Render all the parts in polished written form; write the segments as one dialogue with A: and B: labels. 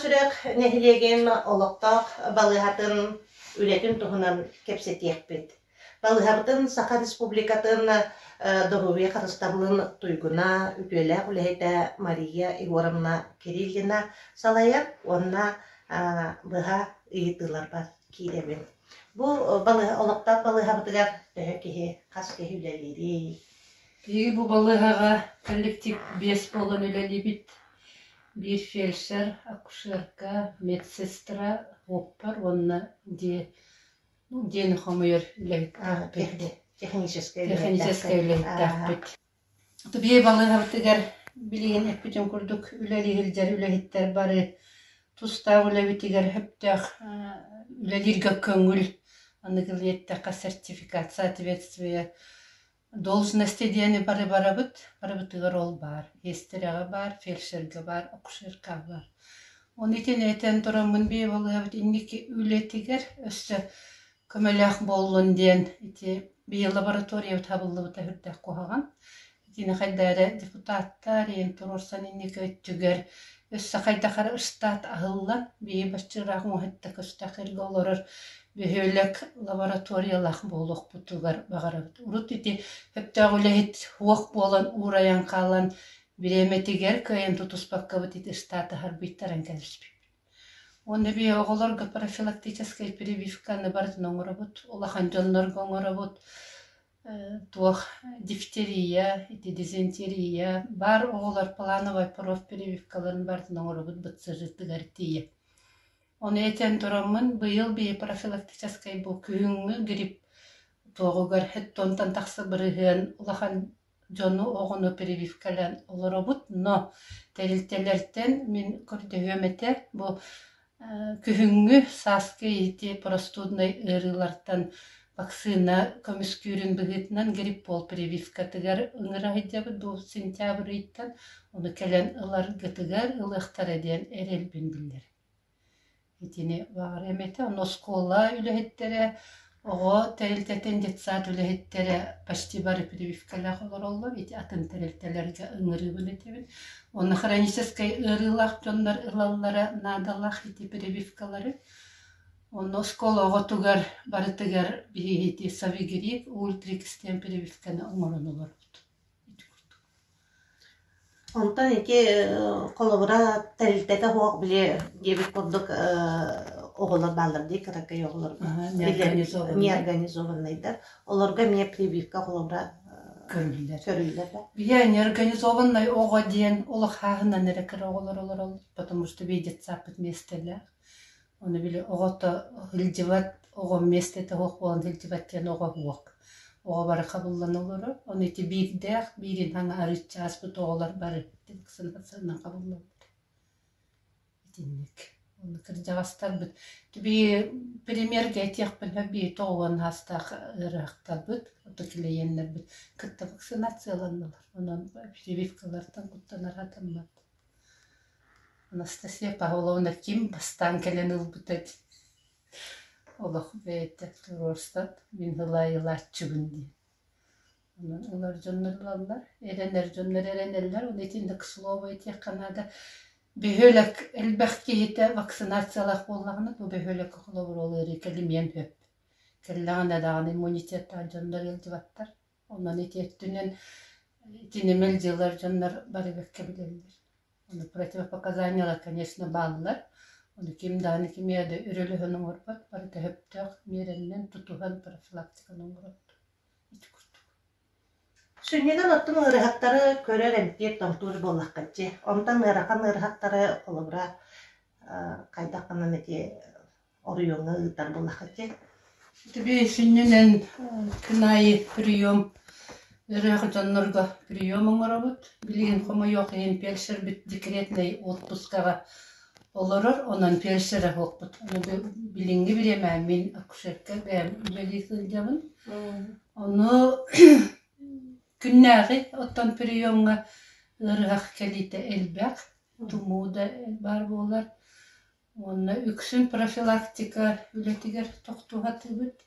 A: Таас Үрэх нэһилиэгин олохтоох балыыһатын үлэтин туһунан кэпсэтиэхпит. Балыыһабытын Саха Республикатын доруобуйа харыстабылын туйгуна, үтүөлээх үлэһитэ Мария Егоровна Кириллина салайар уонна быһа ыйытыыларбар киирэбин. Бу балыыһа олохтоох балыыһабытыгар төһө киһи, хас киһи үлэлиирий?
B: Биһиги бу балыыһаҕа коллектив биэс буолан үлэлиибит. Биир фельдшер, акушерка, медсестра, уоппар уонна дьиэ дьиэни хомуйар үлэһиттээхпит.
A: Техническэй
B: Техническэй үлэһиттээхпит. Биһи балыыһабытыгар билигин эппитим курдук үлэлии сылдьар үлэһиттэр бары тустаах үлэбитигэр сөптөөх үлэлииргэ көҥүл, аныгылыы эттэххэ сертификат соответствия Должности диэни бары барабыт, барыбытыгар ол баар. Сиэстэрэҕэ баар, фельдшергэ баар, акушеркаҕа баар. Ону итини этэн тураммын биэ инники үлэтигэр өссө көмөлөөх буоллун диэн ити биһи лабораториябыт хабыллыбыта сүрдээх куһаҕан. Итини хайда эрэ депутаттар ийэн туруорсан инники өттүгэр өссө хайдах эрэ штат аһыллан биһи баччыраах уҥуһатта көстөх эргэ олорор бөһүөлэк лабораториялаах буолуохпутугар баҕарабыт. Урут ити сөптөөх үлэһит суох буолан уурайан хаалан бириэмэтигэр кыайан тутуспаккабыт ити штаты харбыйтаран кэбиспиппит. Уонна биһи оҕолорго профилактическай прививканы барытын оҥоробут, улахан дьоннорго оҥоробут. Туох дифтерия, ити дизентерия баар оҕолор плановай профпрививкаларын барытын оҥоробут быт сырыытыгар тиийэ. Ону этэн тураммын, быйыл биһи профилактическай бу күһүҥҥү грипп туоҕугар хеттонтон тахса бырыһыан улахан дьону, оҕону прививкалаан олоробут, но тэрилтэлэртэн мин көрдөһүөм этэ, бу күһүҥҥү, сааскы ити простуднай ыарыылартан вакцина көмүскүүрүн быһыытынан гриппол прививкатыгар ыҥыра сылдьабыт бу сентябрь ыйтан, ону кэлэн ыларгытыгар ылыахтара диэн эрэлбин биллэрэбин. Итини баҕар эмэтэ ону оскуола үлэһиттэрэ, оҕо тэрилтэтин детсад үлэһиттэрэ почти бары прививкалаах олороллор, ити атын тэрилтэлэргэ ыҥырыыбын этэбин. Уонна хроническай ыарыылаах дьоннор ылаллара наадалаах ити прививкалары. Онно оскуола оҕотугар барытыгар биһиги ити Совигрипп, Ультрикс диэн прививканы оҥорон олоробут. Ити курдук.
A: Онтон ити холобура тэрилтэтэ суох били диэбит курдук оҕолор бааллар дии кыракый оҕолор неорганизованныйдар. Олорго эмиэ прививка холобура
B: көрүллэр.
A: Көрүллэр да.
B: Биһи неорганизованнай оҕо диэн олох хааһынан эрэ кыра оҕолор олороллор, потому что биһи детсадпыт миэстэлээх. Ону били оҕото сылдьыбат, оҕо миэстэтэ суох буолан сылдьыбат диэн оҕо суох. Оҕо бары хабыллан олорор. Ону ити биирдээх, биирин хаҥа арыычча ааспыт оҕолор бары вакцинациянан хабыллаллар. Итинник. Ону кырдьаҕастарбыт биһи примергэ этиэхпин сөп биһи 90 саастаах ыарыһахтарбыт, ото килийиэннэрбит кытта вакцинацияланнылар. Онон прививкалартан куттанар сатаммат. Анастасия Павловна ким бастаан кэлэн ылбыта олох бэйэтэ туруорсан мин ылаайылааччыбын диэн. Онон ылар дьоннор ылаллар, эрэнэр дьоннор эрэнэллэр. Ону итинник к слову этиэххэ наада. Бөһүөлэк элбэх киһитэ вакцинациялаах буоллаҕына, бу бөһүөлэккэ холобур ол ыарыы кэлимиэн сөп. Кэллэҕинэ даҕаны иммунитеттаах дьоннор ыалдьыбаттар. Онон ити өттүнэн итини мэлдьилэр дьоннор бары бэркэ билэллэр. Ону противопоказаниялар, конечно, бааллар. Ону ким даҕаны кимиэхэ да өрөлөһөн оҥорбот, барыта сөптөөх миэрэннэн тутуһан профилактиканы оҥоробут. Ити курдук.
A: Сүнньүнэн оттон ыарыһахтары көрөр эмтиир томтуур буоллаххытчы. Онтон ыарахан ыарыһахтары холобура хайдах гынан ити оройуоҥҥа ыытар буоллаххытчы.
B: Ити сүнньүнэн күн аайы прием ыарыһах дьоннорго прием оҥоробут. Билигин хомойуох иһин фельдшербит декретнэй отпускаҕа олорор, онон фельдшерэ суохпут. Ону билиҥҥи бириэмэ мин акушерка бэйэм үлэлии сылдьабын. Ону күннээҕи оттон приемҥа ыарыһах кэлиитэ элбэх, тумуу да баар буолар. Уонна үксүн профилактика үлэтигэр тохтуһатыбыт.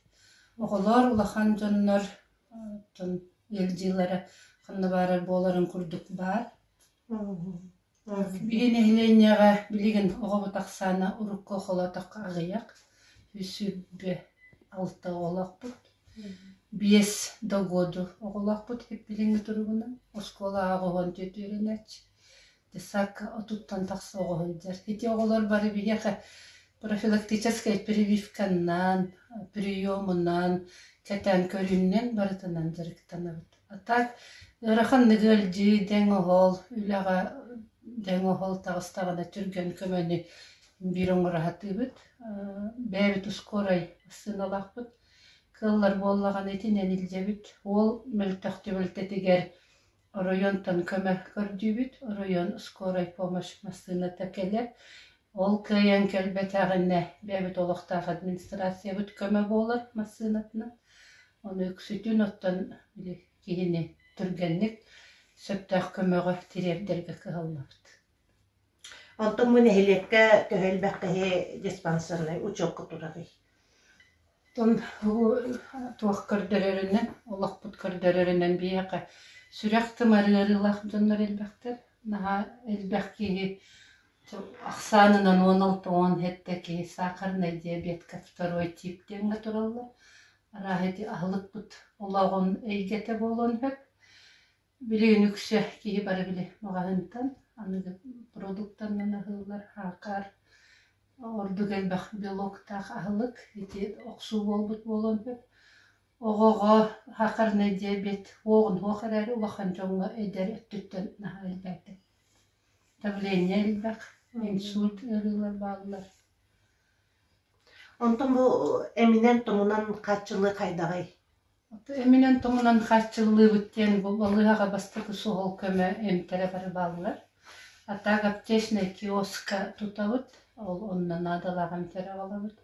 B: Оҕолор, улахан дьоннор оттон ыалдьыылара ханна баарар буоларын курдук баар. Биһи нэһилиэнньэҕэ билигин оҕобут ахсаана урукку холоотоххо аҕыйах, 126 оҕолоохпут, 5 догоду оҕолоохпут билиҥҥи туругунан, оскуола 84 үөрэнээччи, детсадка 30-тан тахса оҕо сылдьар. Ити оҕолор бары биһиэхэ профилактическай прививканнан, приемунан, кэтээн көрүүннэн барытынан дьарыктанабыт. А так ыараханнык ыалдьыы, дэҥ-оһол, үлэҕэ дэҥ-оһол таҕыстаҕына түргэн көмөнү биир оҥоро сатыыбыт. Бэйэбит ускуорай массыыналаахпыт. Кыаллар буоллаҕына итинэн илдьэбит. Уол мөлтөх түбэлтэтигэр оройуонтан көмө көрдүүбүт. Оройуон скорай помощь массыыната кэлэр. Ол кыайан кэлбэтэҕинэ бэйэбит олохтоох администрациябыт көмө буолар массыынатынан. Ону үксүтүн оттон били киһини түргэнник сөптөөх көмөҕө тириэрдэргэ кыһаллабыт.
A: Онтон бу нэһилиэккэ төһө элбэх киһи диспансернай учуокка турарый?
B: Оттон туох көрдөрөрүнэн, олохпут көрдөрөрүнэн биһиэхэ сүрэх-тымыр ыарыылаах дьоннор элбэхтэр. Наһаа элбэх киһи Ахсаанынан 16-17 киһи сахарнай диабетка второй тип диэҥҥэ тураллар. Арааһа ити аһылыкпыт олоҕун эйгэтэ буолуон сөп. Билигин үксэ киһи бары били маҕаһыынтан аныгы продуктанан аһыыллар, хаакаар ордук элбэх белоктаах аһылык ити охсуу буолбут буолуон сөп. Оҕоҕо сахарнай диабет уоҕун суох эрээри улахан дьоҥҥо эдэр өттүттэн наһаа элбээтэ. Давление элбэх, инсульт ыарыылар бааллар.
A: Онтон бу эминэн-томунан хааччыллыы хайдаҕый?
B: Эминэн-томунан хааччыллыыбыт диэн бу балыыһаҕа бастакы суһал көмө эмтэрэ бары бааллар. А так аптечнай киоска тутабыт, ол онно наадалаах эмтэри аҕалабыт.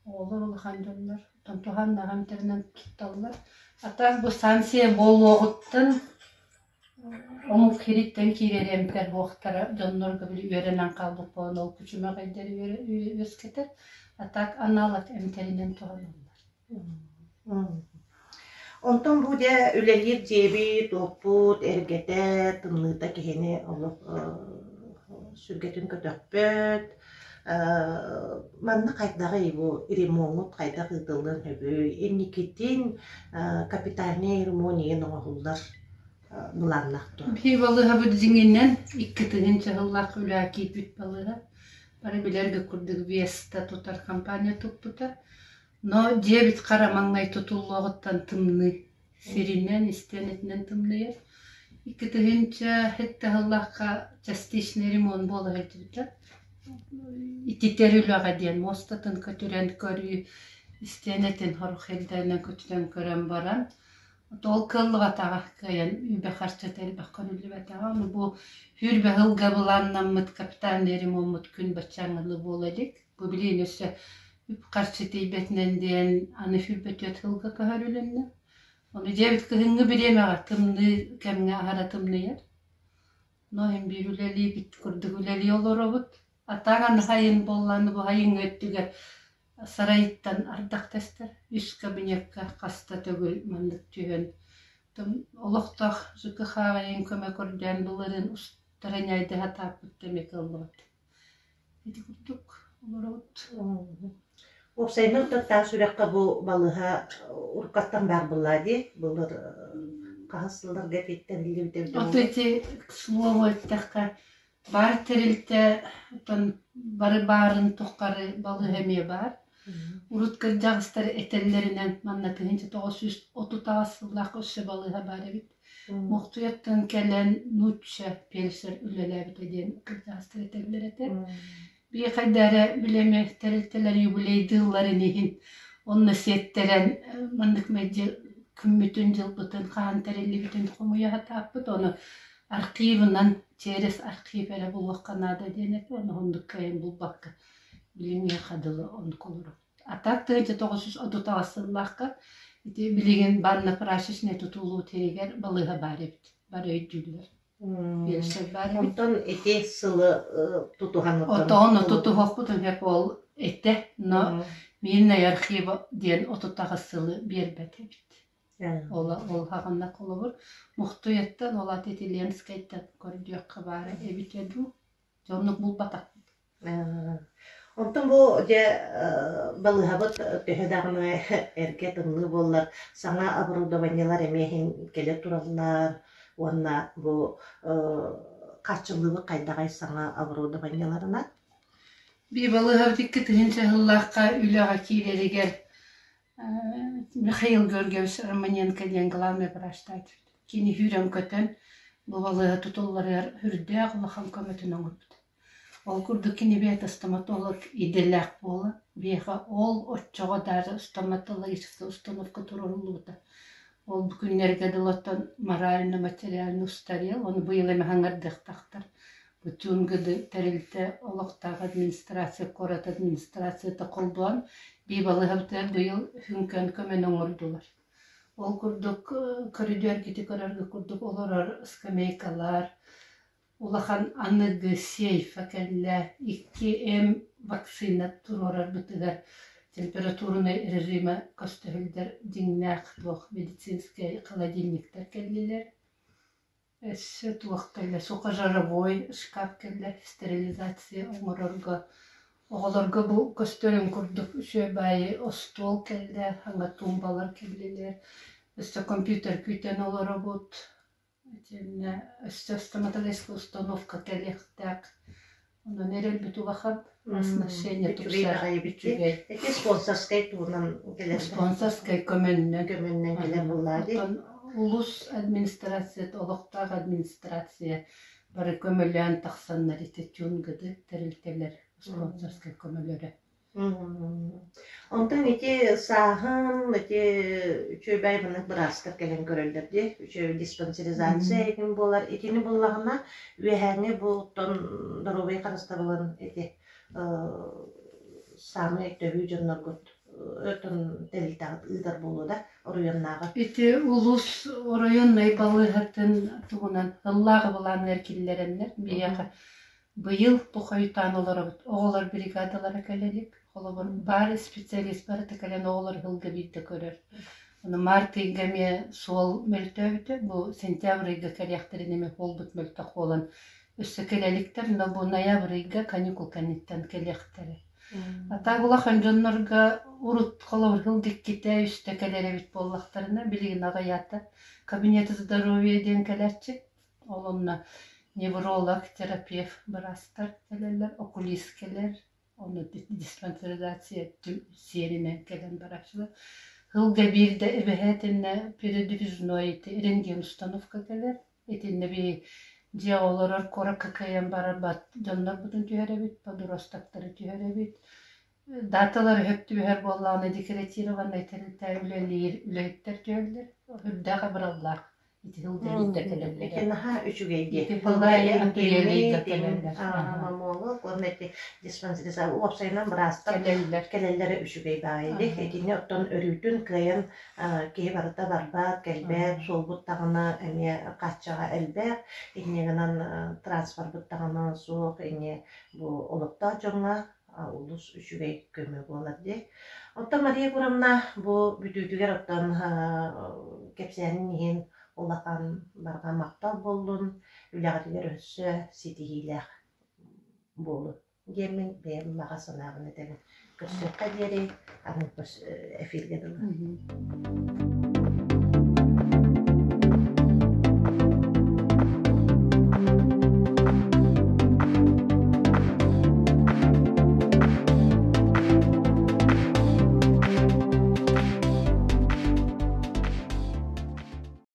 B: Оҕолор улахан дьоннор оттон туһааннаах эмтэринэн тутталлар. А так бу санкция буолуоҕуттан Омук сириттэн киирэр эмтэр буохтара дьоннорго били үөрэнэн хаалбыт буолан ол күчүмэҕэйдэри үөскэтэр, а так аналог эмтэринэн туһаналлар.
A: Онтон бу дьэ үлэлиир дьиэбит, уоппут эргэтэ, тымныыта киһини олох сүргэтин көтөхпөт. Манна хайдаҕый бу ремоҥҥут хайдах ыытыллыан сөбүй? Инникитин капитальнай ремонт игин оҥоһуллар былааннаах дуо?
B: Биһиги балыыһабыт дьиҥинэн 2 000 сыллаах үлэҕэ киирбит балыыһа. Бары билэргэ курдук Веста тутар компания туппута. Но дьиэбит хара маҥнай тутуллуоҕуттан тымныы сиринэн, истиэнэтинэн тымныйар. 2007 сыллаахха частичный ремонт буола сылдьыбыта. Ититэр үлэҕэ диэн муостатын көтүрэн көрүү, истиэнэтин сорох сирдэринэн көтүтэн көрөн баран, ол кыаллыбатаҕа кыайан үбэ-харчыта элбэх көрүллүбэтэҕэ. Ону бу сүүрбэ сылга былааннаммыт капитальный ремоммут күн баччааҥҥа дылы буола илик. Бу билигин өссө үп-харчы тиийбэтинэн диэн аны 24 сылга көһөрүлүннэ. Ону дьиэбит кыһыҥҥы бириэмэҕэ тымныы кэмҥэ аһара тымныйар. Но иһин биир үлэлиибит курдук үлэлии олоробут. А так аны сайын буоллаҕына бу сайыҥҥы өттүгэр сарайыттан ардах тэстэр. Үс кабинекка хаста төгүл маннык түһэн олохтоох ЖКХ-ҕа көмө көрдөөн былырыын устара ньайдаһа сатаабыт да эмиэ кыаллыбат. Ити курдук олоробут.
A: Уопсайынан таас үрэххэ бу балыыһа уруккаттан баар буоллаа дии. Былыр хаһыс сылларга этиттэриллибитэ эбитэ
B: Вот эти, к слову эттэххэ, баар тэрилтэ оттон бары баарын тухары балыыһа эмиэ баар. Урут кырдьаҕастар этэллэринэн манна 1938 сыллаах өссө балыыһа баар эбит. Мухтуйаттан кэлэн нуучча пиэлсэр үлэлээбитэ диэн кырдьаҕастар этэллэр этэ. Биир хайда эрэ билэми тэрилтэлэр юбилейдыылларын иһин онно сиэттэрэн маннык мэлдьи күммүтүн-дьылбытын хаһан тэриллибитин хомуйа сатааппыт. Ону архивынан через архив эрэ булуохха наада диэн этэ. Ону оннук кыайан булбакка билиҥҥиэхэ дылы оннук олоробут. А так 1938 сыллаахха ити билигин банно-прачечнай тутуллуу тиһигэр балыыһа баар эбит. Бары өйдүүллэр. Биэлсэр баар эбит.
A: Онтон ити сылы тутуһан
B: Отоҕун тутуһуохпутун сөп ол этэ, но Мирный архив диэн 38 сылы биэрбэт эбит. Ол ол хаҕанна холобур Мухтуйаттан ол аты ити Ленскэйтэн көрдүөххэ баара эбитэ дуу. Дьэ оннук булбатахпыт.
A: Онтон бу дьэ балыыһабыт төһө даҕаны эргэ тымныы буоллар, саҥа оборудованиелар эмиэ иһин кэлэ тураллар уонна бу хааччыллыыбыт хайдаҕай саҥа оборудованиеларынан?
B: Биир балыыһабыт 2000 сыллаахха үлэҕэ киирэригэр Михаил Георгиевич Романенко диэн главный врачтаах кини сүүрэн-көтөн бу балыыһа тутулларыгар сүрдээх улахан көмөтүн оҥорбута. Ол курдук кини бэйэтэ стоматолог идэлээх буолан, биһиэхэ ол оччоҕо даже стоматологическай установка туруоруллубута. Ол бу күннэргэ дылы оттон морально-материально устарел, ону быйыл эмэ хаҥардыахтаахтар. Бу Тюнгды тэрилтэ олохтоох администрация, куорат администрацията холбоон, бии балыыһабытыгар быйыл сүҥкэн көмөнү оҥордулар. Ол курдук көрүдүөргүтү көрөргө курдук олорор скамейкалар, улахан аныгы сейфа кэллэ, 2М вакцина туруорарбытыгар температурнай режимэ көстөһүллэр дьиҥнээх туох медицинскэй холодильниктар кэллилэр. Өссө туох кэллэ, сухожаровой шкаф кэллэ, стерилизация оҥорорго. Оҕолорго бу көстөрүн курдук үчүгэй баайы остуол кэллэ, саҥа туумбалар кэллилэр. Өссө компьютер күүтэн олоробут. Итиннэ өссө стоматологическая установка кэлиэхтээх. Онон эрэлбит улахан, оснащение
A: Үчүгэй
B: тупсар,
A: баҕайы эбит дии.
B: үчүгэй.
A: Ити спонсорскай туһунан кэлэр
B: Спонсорскай көмөннөн.
A: Көмөннөн кэлэр буоллаа дии.
B: Оттон улус администрацията, олохтоох администрация бары көмөлөөн тахсаннар ити Тюнгады тэрилтэлэр спонсорскай көмөлөрө.
A: Онтон ити сааһын ити үчүгэй маннык быраастар кэлэн көрөллөр дии. Үчүгэй диспансеризация игин буолар. Итини буллаҕына үөһээҥҥи бу оттон доруобуйа харыстабылын ити саамай төһүү дьонноргут оттон тэрилтэҕит ыытар буолуо да оройуоннааҕы.
B: Ити улуус оройуоннай балыыһатын туһунан ыллааҕы былааныгар киллэрэннэр биһиэхэ Быйыл бу хойутаан олоробут, оҕолор бригадалара кэлэ илик. Холобур, баар специалист барыта кэлэн оҕолор ыһылга биирдэ көрөр. Ону март ыйга эмиэ суол мөлтөөбүтэ, бу сентябрь ыйга кэлиэхтэрин эмиэ суолбут мөлтөх буолан өссө кэлэ иликтэр, но бу ноябрь ыйга каникул кэнниттэн кэлиэхтэрэ. А так улахан дьоннорго урут холобур ыһылга иккитэ, үстэ кэлэр эбит буоллахтарына, билигин аҕыйаата. Кабинет здоровья диэн кэлээччи. Ол онно невролог, терапевт быраастар кэлэллэр, окулист кэлэр, ону диспансеризация сиэринэн кэлэн барааччылар. Сылга биирдэ эбэһээтиннэ передвижной ити рентген установка кэлэр. Итиннэ биһи дьиэҕэ олорор куоракка кыайан барарбат дьоннорбутун түһэрэбит, подростоктары түһэрэбит. Даталар өһөп түбэһэр буоллаҕына декоративнай тэрилтэ үлэлиир үлэһиттэр түһэллэр. Үрдээх абыраллаах ити сылга биирдэ кэлэллэрэ.
A: Ити наһаа үчүгэй дии.
B: Ити Палая Андреевига кэлэллэр.
A: Мамолог уонна ити диспансеризация уопсайынан быраастар
B: кэлэллэр.
A: Кэлэллэрэ үчүгэй баайы дии. Итини оттон өрүүтүн кыайан киһи барыта барбат, кэлбэт, суолбут даҕаны эмиэ хааччаҕа элбэх, инньэ гынан транспорпут даҕаны суох, инньэ бу олохтоох дьоҥҥо олус үчүгэй көмө буолар дии. Оттон Мария Егоровна бу бүтүүтүгэр оттон кэпсээнин иһин улахан барҕа махтал буоллун, үлэҕитигэр өссө ситиһиилээх буолун диэммин бэйэм баҕа санаабын этэбин. Көрсүөххэ диэри, аны эфиргэ дылы.